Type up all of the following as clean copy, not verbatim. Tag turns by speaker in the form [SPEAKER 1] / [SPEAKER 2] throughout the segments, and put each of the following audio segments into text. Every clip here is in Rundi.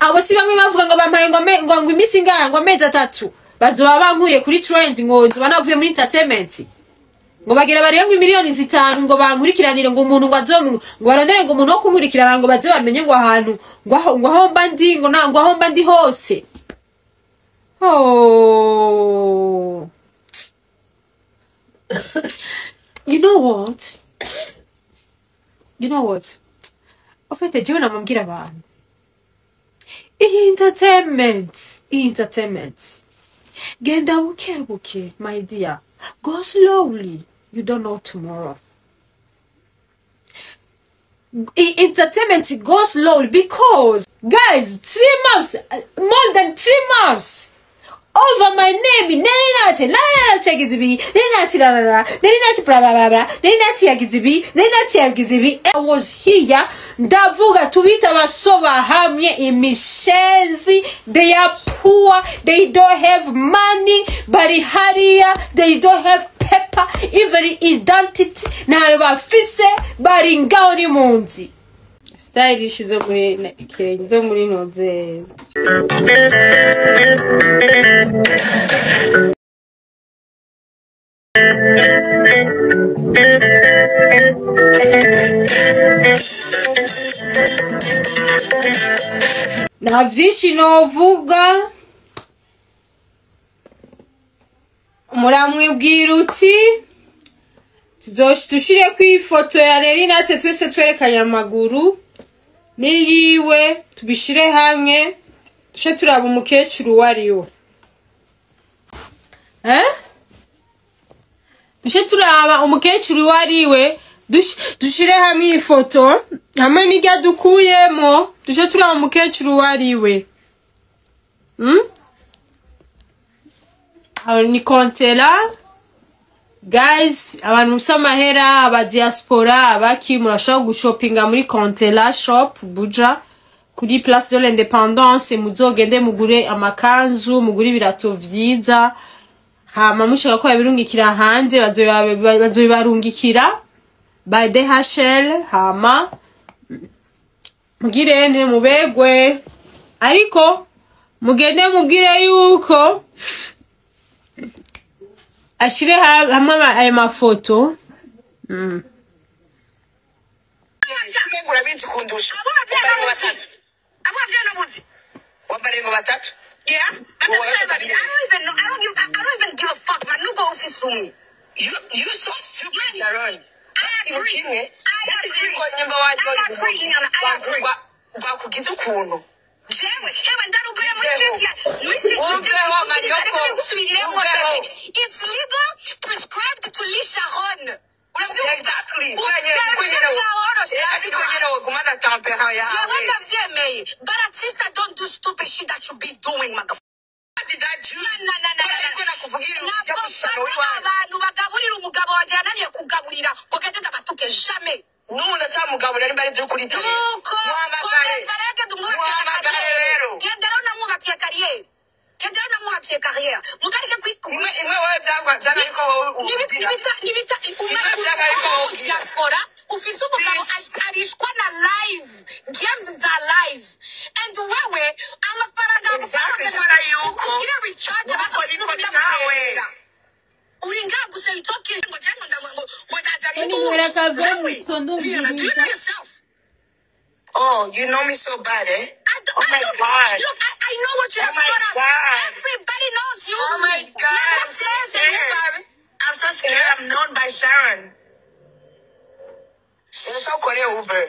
[SPEAKER 1] Abo si bamwe bavuga ngo bampaye ngo imisi ingana ngo amezi atatu bazoba bankuye kuri trend, ngo nzoba navuye muri entertainment, ngo bagira barebe ngo 5 miliyoni ngo bankurikiranire, ngo umuntu ngo azo ngo barondere ngo umuntu wo kunkurikirana, ngo baze bamenye ngo ahantu ngo aho mba ndi, ngo na ngo aho mba ndi hose. Oh, you know what, you know what, en fait jewe namubwira abantu, iyi entertainment, iyi entertainment, genda buke buke, my dear, go slowly, you don't know tomorrow. Entertainment, go slowly, because guys, 3 months, more than 3 months over my name. Nelly Nat, Nelly Nat yagize ibi, Nelly Nat la la la, Nelly Nat bla bla bla bla, Nelly Nat yagize ibi, Nelly Nat yagize ibi. I was here, ndavuga tubita abasoba hamwe imishenzi. They are poor, they don't have money, bari hariya, they don't have paper, even identity ntayo bafise, bari ngaho ni munzi stylish zo muri kirenge zo muri noze. Nta vyinshi novuga. Muramwibwira uti tuzoshire ifoto ya Nelly natwe twese twerekanye amaguru n'iyiwe, tubishire hamwe, duce turaba umukecuru uwo ari we, eh? Duce turaba umukecuru uwo ari we, dushire hamwe iyi foto hamwe n'irya dukuyemo, duce turaba umukecuru uwo ari we, Aho ni kontera, guys. Abantu mufise amahera, aba diaspora, abaki, murashobora gushopinga muri Kontera Shop Buja kuri Place de l'Indépendance. Muzogende mugure amakanzu, mugure ibirato vyiza, hama mushaka ko babirungikira hanze, bazobibarungikira by DHL. Hama mugire nte mubegwe, ariko mugende mubwire yuko ashire hamwe ayo mafoto.
[SPEAKER 2] Urabizi kundusha.
[SPEAKER 3] Abo bavyeyi
[SPEAKER 2] Wambariye ngo
[SPEAKER 3] n'abuzi.
[SPEAKER 2] batatu.
[SPEAKER 3] Abo bavyeyi n'abuzi.
[SPEAKER 2] Wambariye ngo batatu.
[SPEAKER 3] Yeah.
[SPEAKER 2] Uwo
[SPEAKER 3] Batatu
[SPEAKER 2] gatatu
[SPEAKER 3] babiri. I don't even know. I don't even give a fuck, man. Nugo ufise umwe.
[SPEAKER 2] You so stupid, Sharon.
[SPEAKER 3] I agree.
[SPEAKER 2] Kimwe.
[SPEAKER 3] I agree.
[SPEAKER 2] Yuko nyimba waje
[SPEAKER 3] I agree, Ian. I agree.
[SPEAKER 2] Bakugize ukuntu.
[SPEAKER 3] Jewe, hewe ndarubaye muri
[SPEAKER 2] Uveho.
[SPEAKER 3] city muri city.
[SPEAKER 2] Uveho, manyoko.
[SPEAKER 3] Gusubiriremo.
[SPEAKER 2] Uveho.
[SPEAKER 3] It's legal prescribed to Lee Sharon. Uravyumva?
[SPEAKER 2] Exactly.
[SPEAKER 3] Ubwenge bwaworoshe.
[SPEAKER 2] Ariko nyene wogumana tempera
[SPEAKER 3] Jewe
[SPEAKER 2] yawe.
[SPEAKER 3] ndavyemeye. But at least I don't do stupid shit that you be doing, motherfucker.
[SPEAKER 2] What did I do?
[SPEAKER 3] Na, na, na, na, na.
[SPEAKER 2] Ariko nakuvugira
[SPEAKER 3] Ntabwo
[SPEAKER 2] ujya
[SPEAKER 3] mfata
[SPEAKER 2] iwawe.
[SPEAKER 3] abantu bagaburira umugabo wanjye yananiye kugaburira ngo gende ndabatuke, jamais.
[SPEAKER 2] N'ubu ndacyamugaburira nimba ari iby'ukuri.
[SPEAKER 3] Nuko
[SPEAKER 2] Muhamagare.
[SPEAKER 3] komeza rero, genda umwubakire
[SPEAKER 2] Muhamagare
[SPEAKER 3] carrière.
[SPEAKER 2] rero.
[SPEAKER 3] Genda rero namwubakiye carrière, genda rero namwubakiye carrière, mugarike kwi
[SPEAKER 2] Imwe imwe wowe byagwa byanga, ariko wowe ugira.
[SPEAKER 3] Nibita
[SPEAKER 2] Imwe byanga, ariko wowe ugira.
[SPEAKER 3] diaspora ufise umugabo
[SPEAKER 2] Bitch.
[SPEAKER 3] arishwa na live games za live, and wewe amafaranga
[SPEAKER 2] Exactly, kubera yuko
[SPEAKER 3] kugira recharge
[SPEAKER 2] nuko niko ni nkawe.
[SPEAKER 3] Uri ngaha gusa you talking ngo jengo ngo ndazana induru.
[SPEAKER 1] Ninywera akave
[SPEAKER 3] Wewe,
[SPEAKER 1] muso.
[SPEAKER 3] do you know yourself?
[SPEAKER 2] Oh, you know me so bad, eh?
[SPEAKER 3] I don't,
[SPEAKER 2] Oh
[SPEAKER 3] I
[SPEAKER 2] my
[SPEAKER 3] don't,
[SPEAKER 2] God.
[SPEAKER 3] Look, I know what you
[SPEAKER 2] Oh
[SPEAKER 3] have
[SPEAKER 2] my
[SPEAKER 3] taught us.
[SPEAKER 2] God.
[SPEAKER 3] Everybody knows you.
[SPEAKER 2] Oh my God. I'm so
[SPEAKER 3] Nakasheje,
[SPEAKER 2] scared. I'm so scared. I'm known by Sharon. Urashaka ukore Uber.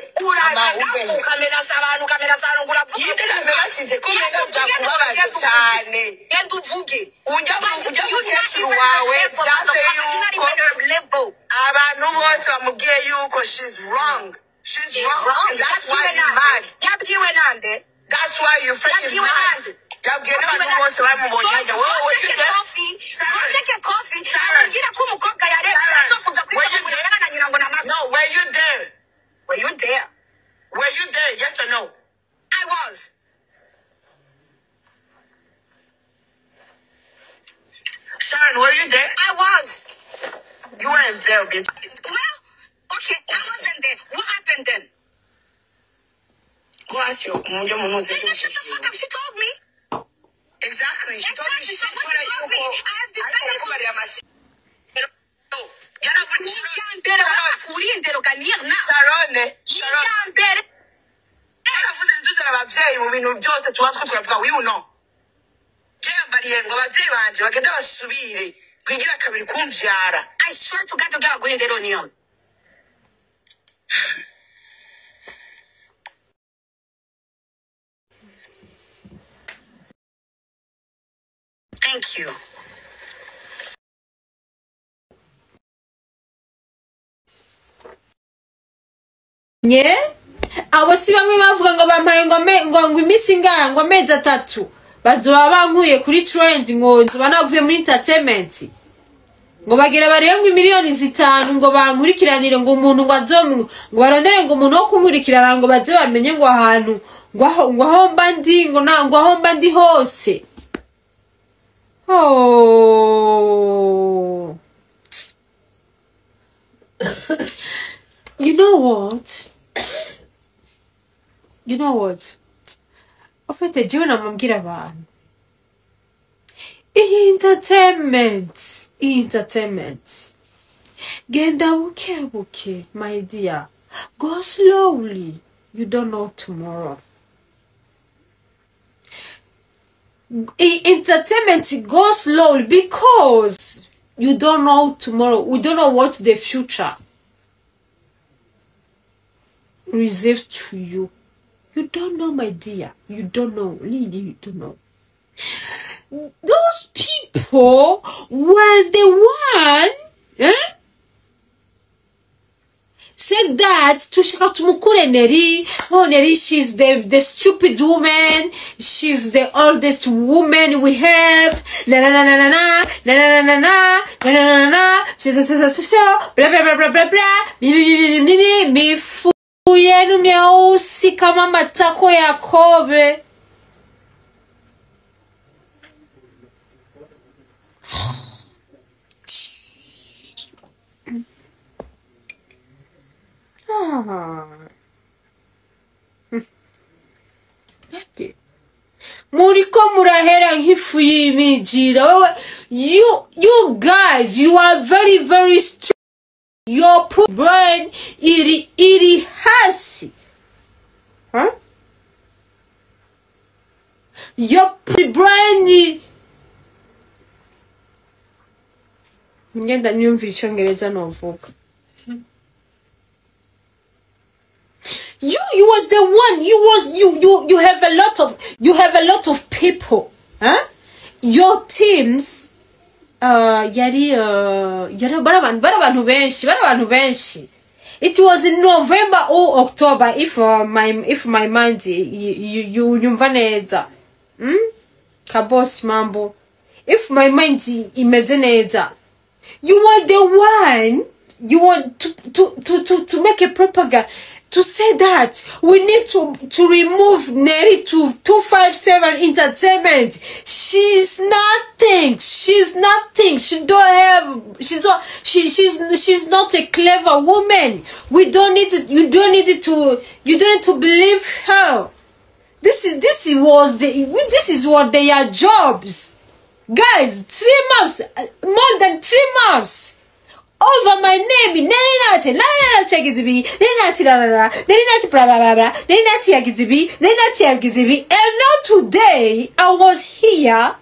[SPEAKER 2] Ama Uber.
[SPEAKER 3] Ukamena abantu, ukamena abantu, uravuga.
[SPEAKER 2] Yinde namenashije ko umenga byakubabaza cyane.
[SPEAKER 3] Genda uvuge.
[SPEAKER 2] Ujya mukecuru wawe byanze yuko abantu bose bamubwiye yuko she's wrong. She's wrong. And that's why you mad.
[SPEAKER 3] Yabwiwe nande?
[SPEAKER 2] That's why you freaking
[SPEAKER 3] Yabwiwe
[SPEAKER 2] mad.
[SPEAKER 3] nande?
[SPEAKER 2] Yabwiye n'abantu bose bamubonye hajya.
[SPEAKER 3] Go
[SPEAKER 2] Wowe
[SPEAKER 3] take a coffee. Go take a coffee.
[SPEAKER 2] Sharon.
[SPEAKER 3] Ambwira ko umukobwa yareze
[SPEAKER 2] Sharon.
[SPEAKER 3] ashobora kuza
[SPEAKER 2] Were you
[SPEAKER 3] kuri na nyina ngo namake.
[SPEAKER 2] No, were you there?
[SPEAKER 3] Were you there?
[SPEAKER 2] Were you there? Yes or no?
[SPEAKER 3] I was.
[SPEAKER 2] Sharon, were you there?
[SPEAKER 3] I was.
[SPEAKER 2] You weren't there, bitch.
[SPEAKER 3] Well, okay, I wasn't there. What happened then?
[SPEAKER 2] Go ask Pasio muje munuze.
[SPEAKER 3] Then shut the fuck up. She told me.
[SPEAKER 2] Exactly. She told me.
[SPEAKER 3] Exactly. So what she told me, I have decided to. Mbere wakurindero ganirna.
[SPEAKER 2] Sharon, Sharon.
[SPEAKER 3] Mbere.
[SPEAKER 2] Yaravuze ntuzana abavyeyi mu bintu byose tuba two turavuga wiwe no. Je yambariye ngo abavyeyi banje bagende basubire kwigira kabiri kumvyara.
[SPEAKER 3] I swear to God to God guhindero niyo. Thank you.
[SPEAKER 1] Nye abo si bamwe bavuga ngo bampaye ngo ngo iminsi ingana ngo amezi 3 bazoba bankuye kuri trend ngo nzoba navuye muri entertainment ngo bagira barenga miliyoni 5 ngo bankurikiranire ngo umuntu ngo azomwe ngo barondere ngo umuntu wo kunkurikirana ngo baze bamenye ngo ahantu ngo aho mba ndi ngo na ngo aho mba ndi hose. Oh, you know what? You know what? Ofete jewe namubwira abantu. Iyi entertainment. Genda buke buke, my dear. Go slowly. You don't know tomorrow. Entertainment, go slowly because you don't know tomorrow. We don't know what the future reserved to you. You don't know, my dear. You don't know. Really, you don't know. Those people were the one said that to Tumukure Neri. Oh, Neri, she's the stupid woman. She's the oldest woman we have. Na na na na na na na na na na na na na na. Blah blah blah blah blah blah. Mi mi mi mi mi mi. Mifu yenu myeusi kama matako ya kobe. Muriko murahera nk'ifu y'imijiro. You guys, you are very very strong. Your poor brain iri hasi. Huh? Your poor brain. Ngenda nyumva icyongereza novuga. You was the one. You have a lot of, you have a lot of people. Huh? Your teams yari barabantu benshi. It was in November or October, if my mind you nyumva neza. Kabos mambo. If my mind imeze neza. You are the one. You want to make a propaganda to say that we need to remove Neri to 257 Entertainment. She's nothing. She's nothing. She don't have. She's not. She's not a clever woman. We don't need. You don't need to. You don't need to believe her. This is what their jobs, guys. 3 months, more than 3 months. Over my name, Neri Nati, Neri Nati, Neri Nati, Neri Nati, blah blah blah blah, Neri Nati Yagizibi, Neri Nati Yagizibi, and now today I was here.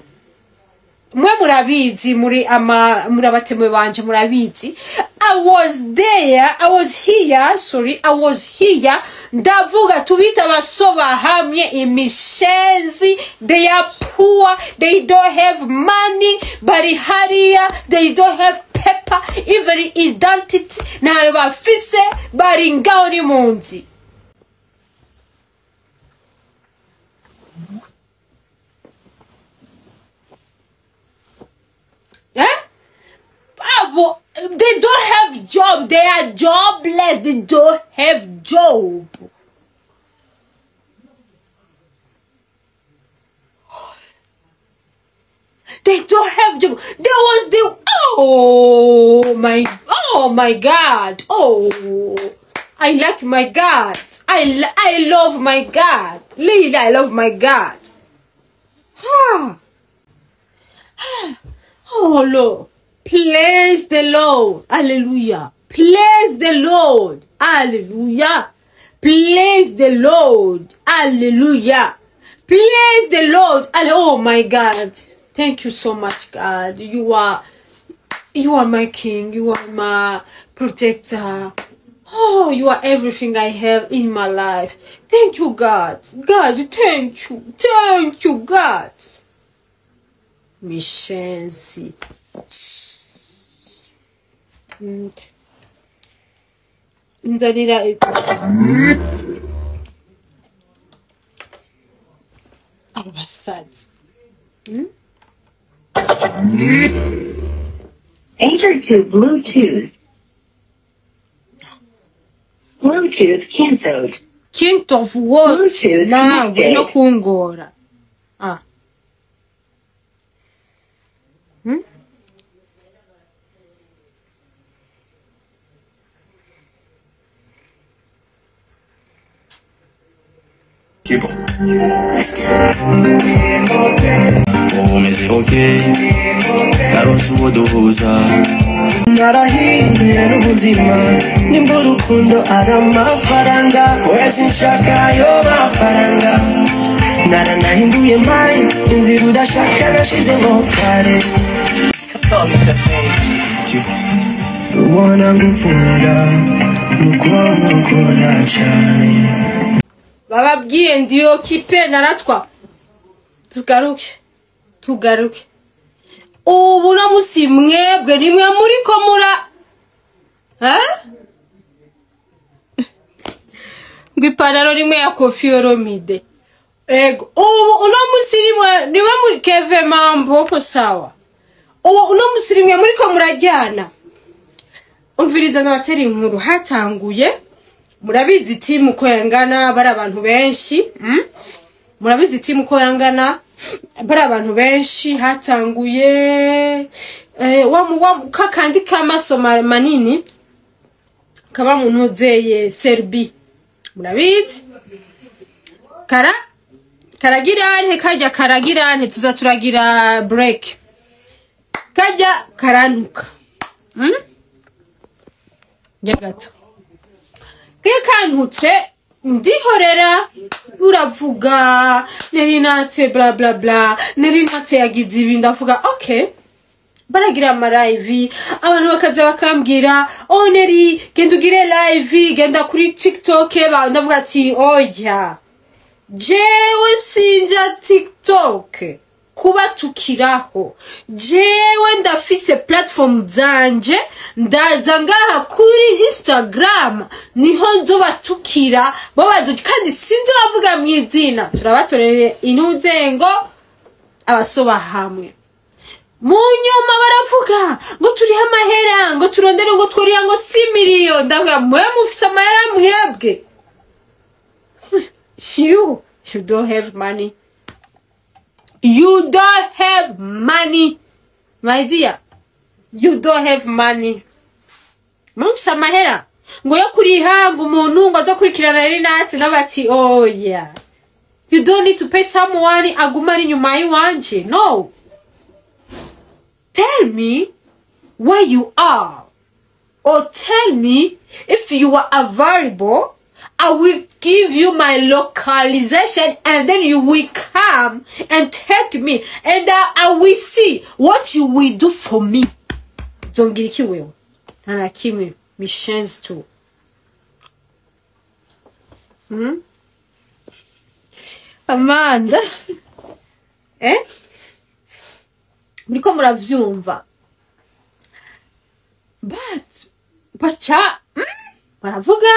[SPEAKER 1] Mwe murabizi, muri ama murabatemwe banje murabizi. I was there, I was here, sorry, I was here. Ndavuga tubita basoba hamwe imishenzi. They are poor, they don't have money, bari hariya, they don't have paper, even identity. Nayo bafise bari ngaho ni munzi. Eh? They don't have job. They are jobless. They don't have job. They don't have job. There was the oh my God. Oh, I like my God. I love my God. Really, I love my God. Ah. Oh Lord, praise the Lord. Hallelujah. Praise the Lord. Hallelujah. Praise the Lord. Hallelujah. Praise the Lord. Oh my God. Thank you so much, God. You are my king. You are my protector. Oh, you are everything I have in my life. Thank you, God. God, thank you. Thank you, God. Mishenzi. Nzanira abasazi.
[SPEAKER 4] Enter to Bluetooth. Bluetooth cancelled.
[SPEAKER 1] King of what?
[SPEAKER 4] Bluetooth
[SPEAKER 1] Nawe no kungora. Ah.
[SPEAKER 5] Umeze okay naronse uwo duhuza
[SPEAKER 6] Narahinduye n'ubuzima nimba urukundo ari amafaranga wese nshaka ayo mafaranga naranahinduye mine inzira udashaka nashizemo kare ubona ngupfura nuko ngukunda cyane.
[SPEAKER 1] Bababwiye ndiyo kipe naratwa. Tugaruke ubu no musi mwebwe nimwe muri ko mura ngo ipantaro rimwe ya Koffi Olomide. Ego ubu uno musi nimwe muri Keve mambo ko sawa. Ubu uno musi rimwe muri ko murajyana. Umviriza n'abatera inkuru hatanguye. Murabizi timu ko yangana bari abantu benshi. Murabizi timu ko yangana bari abantu benshi hatanguye wa kakandi kamaso manini kaba mu ntuzeye Serbi. Murabizi karagirante kajya karagirante tuza turagira break kajya karantuka. Njya gato kantutse ndihorera uravuga nerinatse bla bla bla nerinatse yagize ibi ndavuga okay. Baragira ama live abantu bakaza bakambwira oh Neri genda ugire live genda kuri TikTok ndavuga ati oya jewe sinja TikTok kubatukiraho jewe ndafise platform zanje ndaza ngaha kuri Instagram niho nzobatukira bo baduki kandi sinzo bavuga mu izina turabatorere inuzengo abasoba hamwe mu nyuma baravuga ngo turiho amahera ngo turondere ngo tworiya ngo si miliyoni ndavuga mwe mufise amahera mwebwe you don't have money. You don't have money, my dear. You don't have money. Mufise amahera ngo yo kuriha ngo umuntu ngo azokurikirana Nerinatse n'abati oh yeah. You don't need to pay someone aguma ari inyuma yiwanje. No. Tell me where you are, or tell me if you are available. I will give you my localization and then you will come and take me and I will see what you will do for me. Zongira iki wewe? Nta kimwe missions to. Amanda. Muriko muravyumva. But bacha baravuga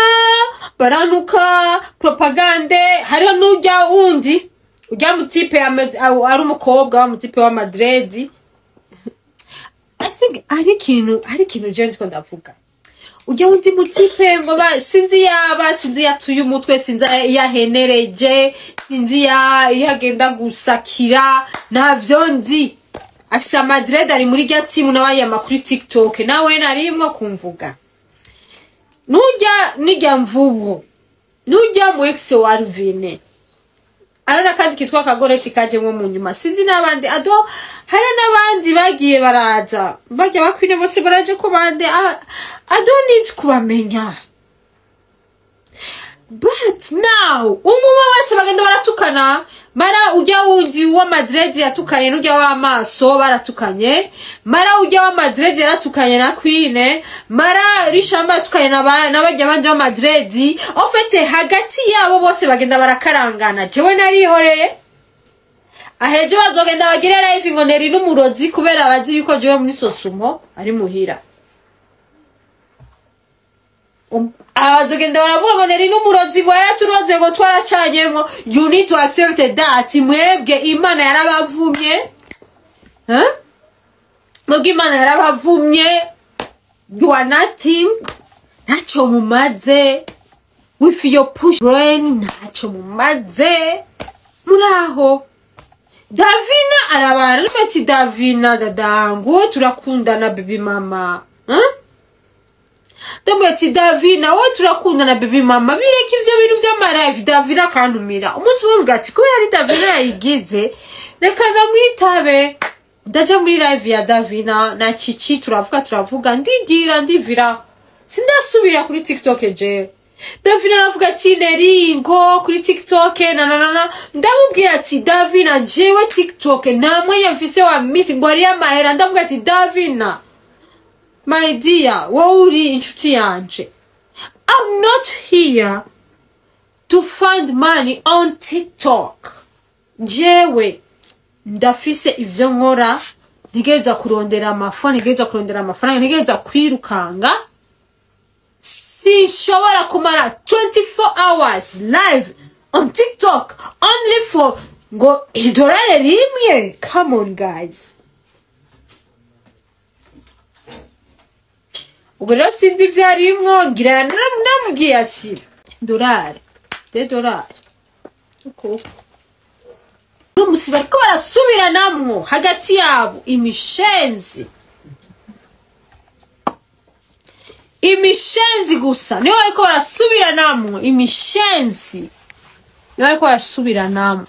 [SPEAKER 1] baranuka propagande hariho n'ujya wundi ujya mutipe ari umukobwa wa mutipe wa Madrid. I think ari ikintu je ndiko ndavuga ujya wundi mutipe ngo sinzi yaba sinzi yatuye umutwe sinzi yahenereje sinzi yagenda gusakira navyo nzi afisa Madrid ari muri rya team nawe yama kuri TikTok nawe narimwo kumvuga. Nujya nijya mvubu, nujya mu ex wa Alvine, ari nakandi kitwa kagoreti kajemwo mu nyuma, sinzi n'abandi ado, hari n'abandi bagiye baraza bajya bakwine bose baraje ko bande. I don't need kubamenya. But now umwe wese bagenda baratukana, mara ujya wundi wa Madrid yatukanye n'ujya w'amaso baratukanye, mara ujya wa Madrid yaratukanye na Queen, mara Rishamba yatukanye n'abajya bandi wa Madrid. En fait hagati yabo bose bagenda barakarangana. Jewe narihoreye, ahejo bazogenda bagire live ngo neri n'umurozi kubera bazi yuko jewe muri Sosumo ari muhira. Abazogenda baravuga ngo neri n'umurozi bwaraturoze ngo twaracanyemo. You need to accept that mwebwe Imana yarabavumye. Mwebwe Imana yarabavumye. You are nothing. Ntacyo mumaze. With your push brain ntacyo mumaze. Muraho. Davina arabara ati Davina dadangu turakundana baby mama. Ndamubwira ati Davina wowe turakundana baby mama, bireke ivyo bintu vy'amalive. Davina akantumira umunsi umwe, mvuga ati kubera ari Davina yayigize reka ndamwitabe. Ndaja muri live ya Davina na Chichi, turavuga ndigira ndivira, sindasubira kuri TikTok je. Davina aravuga ati Neringo kuri TikTok na na na. Ndamubwira ati Davina jewe TikTok nta mwanya mfise wa miss ngo ari amahera. Ndavuga ati Davina my dear, wowe uri inshuti yanje, I'm not here to find money on TikTok. Jewe ndafise ivyo nkora, ntegereza kurondera amafa, ntegereza kurondera amafaranga, ntegereza kwirukanga. Sinshobora kumara 24 hours live on TikTok only for ngo idolari rimwe. Come on guys. Ubwo rero sinzi ibyo arimwo, ngira namubwiye ati dolari de dolari uko n'umusi bariko barasubiranamwo hagati yabo imishenzi gusa niyo bariko barasubiranamwo, imishenzi niyo bariko barasubiranamwo.